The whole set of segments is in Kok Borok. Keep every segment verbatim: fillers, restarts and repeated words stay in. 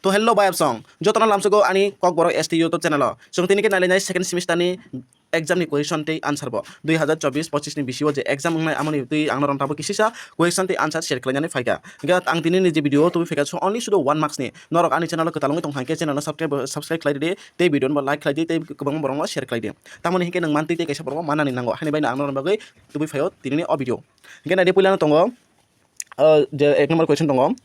To hello bayapsong, jotono lamsogo ani Kokborok S T YouTube channel o. Chwng tini khe nailainai second semester ni exam ni question tei answer bo. Dui hazar chobbish pochis ni bisio je exam wngnai amoni twi ang norok tabuk kisisa question tei answer share khlainani phaikha. Hingkhe ang tini ni je video o tubui phaikha so only sudo one marks ni. Norok ani channel o kwtal wngwi tong kha hingkhe channel no subscribe, subscribe khlai di tei video no like khlai di tei kwbangma borok no share khlai di. Tamoni hingkhe nwng mantwi tei kaisa borok manani nango. Haini bai no ang norok bagwi tubui phaio tini ni o video. Hingkhe naidi puila no tongo. O je ek number question tongo,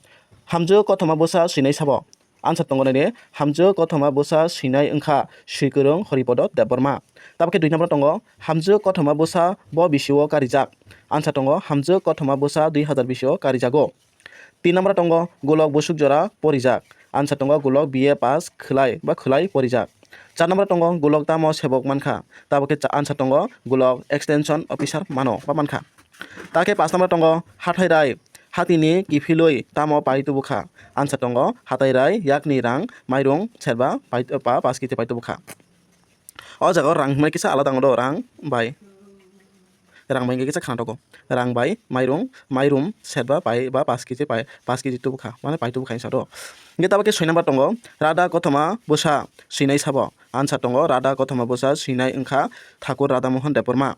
hamjwk kothoma bwsa swinai sabo? Answer tongo nini, hamjwk kothoma bwsa swinai wngkha Swikwrwng Horipodo Debbarma. Tabukhe dui number tongo, hamjwk kothoma bwsa bo bisio karijak? Answer tongo, hamjwk kothoma bwsa dui hazar bisio karijago. Tin number tongo, golok busuk jora porijak? Answer tongo, golok B A pass khwlai ba khwlai porijak. Char number tongo, golok tamo sebok mankha? Tabukhe cha-, answer tongo, golok extension officer mano ba mankha. Takhe pash number tongo, hathai rai hatini kiphilwi tamo pai tubukha? Answer tongo, hathai rai yakni rang mairung serba pai, pa pass kiti pai tubukha. O jaga o rang hwnmani kisa alada wngo do, rang bai, rang bai hwnkhe kisa khana tongo, rang bai mairung, mairum serba pai ba pass kiti pai, pass kiti tubukha, mane pai tubukha hinsa do. Hingkhe tabukhe soi number tongo, rada kothoma bwsa swinai sabo? Answer tongo, rada kothoma bwsa swinai wngkha Thakur Radha Mohan Debbarma.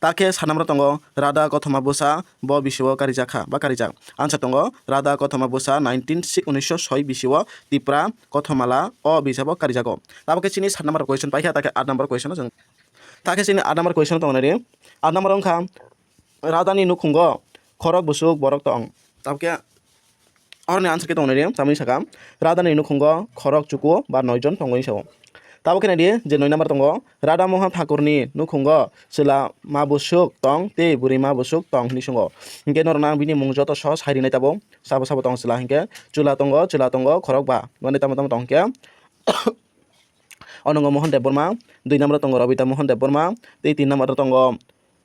Takhe sa number tongo, rada kothoma bwsa bo bisio karijakha ba karijak? Answer tongo, rada kothoma bwsa nineteen si-, unisho soi bisio Tipra Kothomala o bijabo karijago. Tabukhe chini sat number question paikha, takhe aat number question o chwng. Takhe chini aat number question tongo nai di. Aat number wngkha, radani nukhungo khorok busuk borok tong? Tabukhe Oroni answer khe tongo nai di, tamni saka, radani nukhungo khorok chuku ba noi jon tongo hinwi sao. Tabukhe nai di, je noi number tongo, Radha Mohan Thakurni nukhungo chwla ma busuk tong tei bwrwi ma busuk tong hinwi swngo. Hinkhe norokno ang bini mung joto soh sai rinai tabuk, sabo sabo tong chwla hinkhe chwla tongo, chwla tongo khorok ba, mane tamo tamo tong khe, Onongo Mohan Debbarma, dui number tongo Robita Mohan Debbarma, tei tin number tongo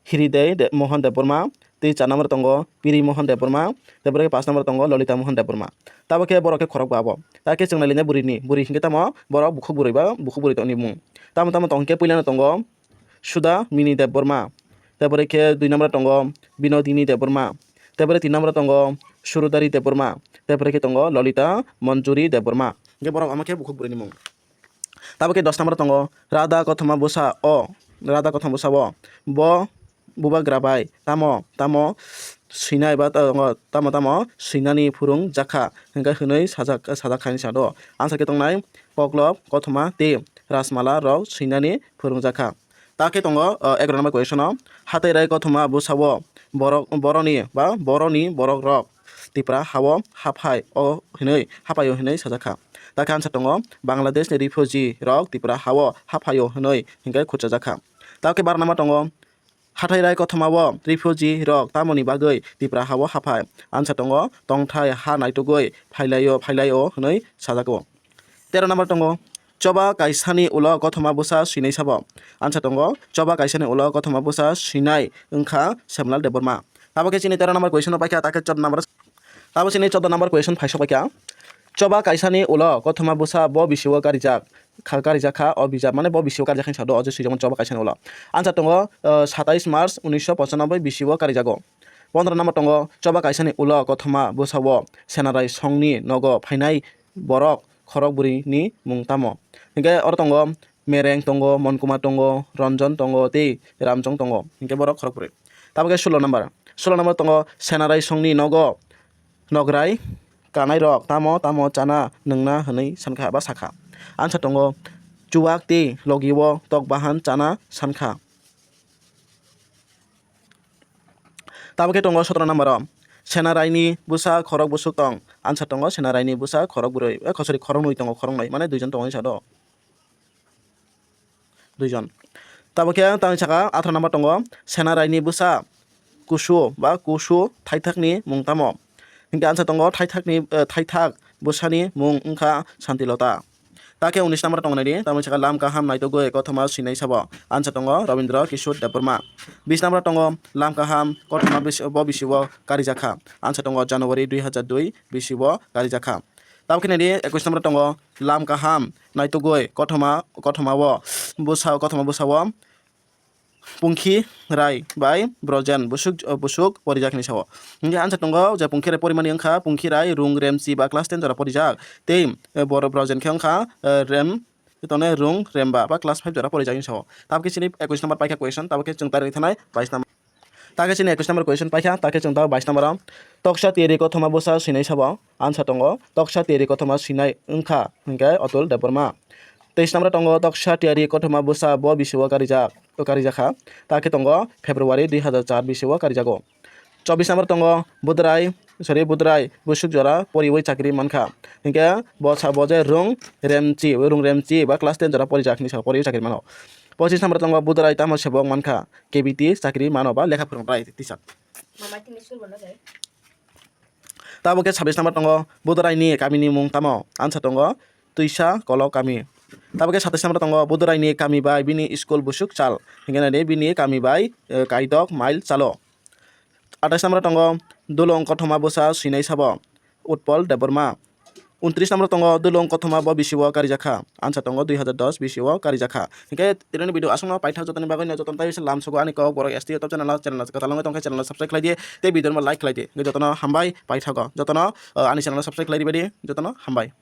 Hiriday De-, Mohan Debbarma, tei char number tongo Piri Mohan Debbarma, tei borok khe pash number tongo Lolita Mohan Debbarma. Tabukhe borok khe khorok ba abo. Takhe chwng nailainai bwrwini, bwrwi hinkhe tamo borok bukhuk bwrwi ba bukhuk bwrwi tongni mung. Tamo tamo tongkhe puilano tongo Sudha Mini Debbarma, tei borok khe dui number tongo Binodini Debbarma, tei borok tin number tongo Surudari Debbarma, tei borok khe tongo Lolita Manjuri Debbarma. Hinkhe borok omo khe bukhuk bwrwini mung. Tabukhe dos number tongo, Radha Kothoma Bwsa o, Radha Kothoma Bwsa o, bo bubagra bai tamo tamo swinai ba ta-, tamo tamo swinani phwrwng jakha, hinkhe hwnwi sajak, sajak kha hinwi sado. Answer khe tongnai, Koklop, Kothoma tei Rajmala rok swinani phwrwng jakha. Takhe tongo, uh, egaroh number question o, Hatai Rai Kothoma Bwsa o borok, boroni ba boroni borok rok Tipra hao haphai o hinwi, haphai o hinwi sajak kha. Takhe answer tongo, Bangladesh ni refugee rok Tipra hao haphai o hinwi hinkhe khutchajak kha. Takhe bar number tongo, Hathai Rai Kothoma o refugee rok tamoni bagwi Tipra hao haphai? Answer tongo, tongthai ha naitugwi phailai o, phailai o hinwi sajak o. Tero number tongo, Choba kaisani ulo kothoma bwsa swinai sabo? Answer tongo, choba kaisani ulo kothoma bwsa swinai wngkha Semlal Debbarma. Tabukhe chini tero number question no paikha, takhe chod number, tabo chini chod number question phaisok paikha. Choba kaisani ulo kothoma bwsa bo bisio karijak kha, karijak kha o bijap, mane bo bisio karijak khe sado, o je swijak choba kaisani ulo. Answer tongo, uh, satais March unisho pochanoboi bisio karijago. Pondro number tongo, choba kaisani ulo kothoma bwsa o Senarai songni nogo phainai borok khorok bwrwini mung tamo? Hinkhe oro tongo Mereng tongo, Monkumar tongo, Ronjon tongo tei Ramchong tongo. Hinkhe borok khorok bwrwi. Tabukhe sulo number. Sulo number tongo Senarai songni nogo nograi kanai rok tamo tamo chana nwngna hwnwi sankha ba sakha? Answer tongo chuwak tei logi o tok bahan chana sankha. Tabukhe tongo sotro number o. Senaraini bwsa khorok bwswk tong? Answer tongo Senaraini bwsa khorok bwrwi, eh, sorry, khorok nwi tongo, khorok nwi, mane duijon tongo hinwi sado. Duijon. Tabukhe tangwi saka athro number tongo. Senaraini bwsa Kusu ba Kusu thaithakni mung tamo? Hinkhe answer tongo thaithakni, eh, thaithak bwsani mung wngkha Santilota. Takhe unis number tongo nai di, tamoni saka lam kaham naitugwi kothoma swinai sabo? Answer tongo Rabindra Kishore Debbarma. Bis number tongo lam kaham kothoma bis-, bo bisio karijakha? Answer tongo January dui hazar dui bisio karijakha. Tabukhe nai di, ekwis number tongo lam kaham naitugwi kothoma, kothoma o bwsa, kothoma bwsa o Pungkhi Rai bai Brojen busuk, busuk porijak hinwi sao. Hingke answer tongo je Pungkhi Rai porimani wngkha Pungkhi Rai rung remchi ba class ten jora porijak. Tei, eh, boro Brojen khe wngkha, eh, rem, tone rung remba ba class five jora porijak hinwi sao. Tabukhe chini ekwis number paikha question, tabukhe chwng tarik thanai bais number. Tabukhe chini ekwis number question paikha, tabukhe chwng tabuk bais number o. Toksa tiyari kothoma bwsa swinai sabo. Answer tongo, toksa tiyari kothoma swinai wngkha hingke Atul Debbarma. Teis number tongo, toksa tiyari kothoma bwsa bo bisio karijak, karijakha. Takhe tongo February dui hazar char bisio karijago. Chobis number tongo, Budrai, sorry, Budrai busuk jora poriwi chakri mankha. Hingke bo sa-, bo je rung remchi, rung remchi ba class ten jora porijak hinwi sa poriwi chakri mano. Pochis number tongo, Budrai tamo sebok mankha, K B T chakri mano ba lekha phwrwngrai teacher. Tabukhe sabis number tongo, Budrai ni kami ni mung tamo? Answer tongo, Twisa Kolok kami. Tabukhe satais number tongo, Budrai ni kami bai bini school busuk chal. Hingke nai di bini kami bai, eh, kaidok mile chalo. Atais number tongo, Dulong kothoma bwsa swinai sabo? Utpal Debbarma. Untris number tongo, Dulong kothoma bo bisio karijakha? Answer tongo, dui hazar dos bisio karijakha. Hingke tironi video aswkno paithak jotoni bagwi no jotono tai lam sugo ani kok borok S T YouTube channel, channel kwtal wngwi tongkhe channel subscribe khlai di, tei video no like khlai di. Hingke jotono hambai paithago. Jotono, uh, ani channel subscribe khlai di bai di. Jotono hambai.